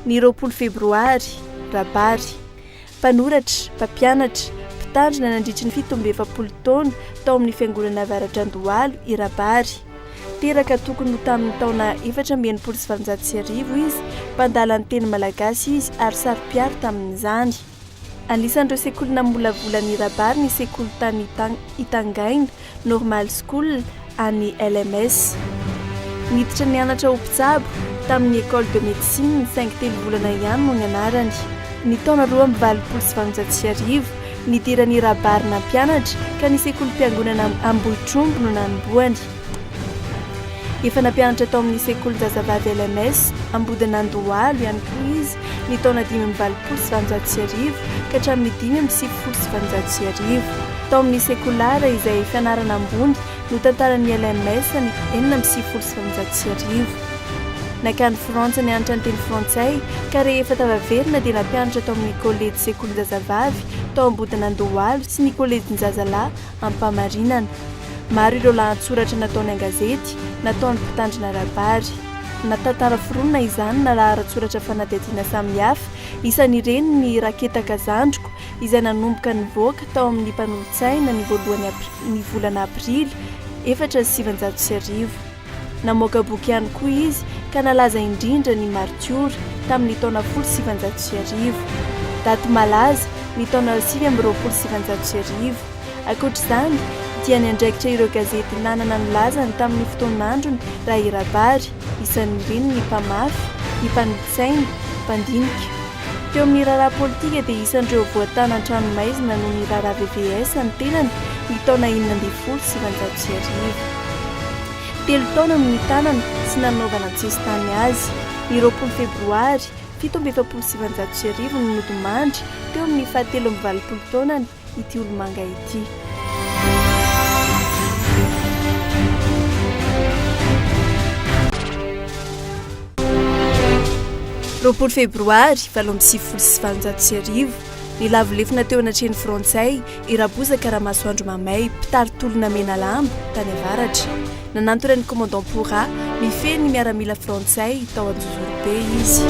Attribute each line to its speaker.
Speaker 1: Ny 20 febroary, Rabary. Mpanoratra, mpampianatra, mpitandrina nandritry ny 47 taona tao amin'ny fiangonana Avaratr'Andohalo i Rabary. Teraka tokony ho tamin'ny taona 1864 izy, mpandala ny teny malagasy izy ary saro-piaro tamin'izany. Anisan'ireo sekoly namolavola an'i Rabary ny sekoly tany Itangaina, Normal School, any LMS. Niditra nianatra ho mpitsabo tamin'ny Ecole de Médecine saingy telo volana ihany no nianarany. Ny taona 1882, nidiran'i Rabary nampianatra ka ny sekolim-piangonana Ambohitromby no nanombohany. Efa nampianatra tao amin'ny sekolin-jazavavy LMS Ambodin'Andohalo ihany koa izy ny taona 1885 ka hatramin'ny 1895. Tao amin'ny Sekolara izay fianarana ambony notantaran'ny LMS ny 1996. Nankany Frantsa nianatra ny teny frantsay ka rehefa tafaverina dia nampianatra tao amin'ny kolejy sekolin-jazavavy tao Ambodin'Andohalo sy ny kolejin-jazalahy Ampamarinana. Maro ireo lahatsoratra nataony an-gazety, nataon'ny mpitandrina Rabary. Na tantara foronina izany na laharatsoratra fanadihadiana samihafa, isan'ireny ny Raketaka Zandriko izay nanomboka nivoaka tao amin'ny Mpanolotsaina ny voalohany ny volana aprily 1904. Namoaka boky ihany koa izy ka nalaza indrindra ny Martiora tamin'ny taona 1910. Daty malaza ny taona 1929. Ankoatra izany dia niandraikitra ireo gazety nanana ny lazany tamin'ny fotoan'androny raha i Rabary, isan'ireny ny Mpamafy, ny Mpanolotsaina, Mpandinika. Teo amin'ny raharaha politika dia isan'ireo voatana an-tranomaizina noho ny raharaha VVS ny tenany ny taona 1916. Telo taona no nitanana sy nanaovana an-tsesitany azy. Ny 20 febroary 1947 no nodimandry teo amin'ny faha-83 taonany ity olomanga ity. 20 febroary 1898, nilavo lefona teo anatrehan'ny Frantsay i Rabozaka Ramasoandro Mamay, mpitari-tolona Menalamba, tany avaratra. Nanantona ny Commandant Pourra, mifehy ny miaramila frantsay tao Anjozorobe izy.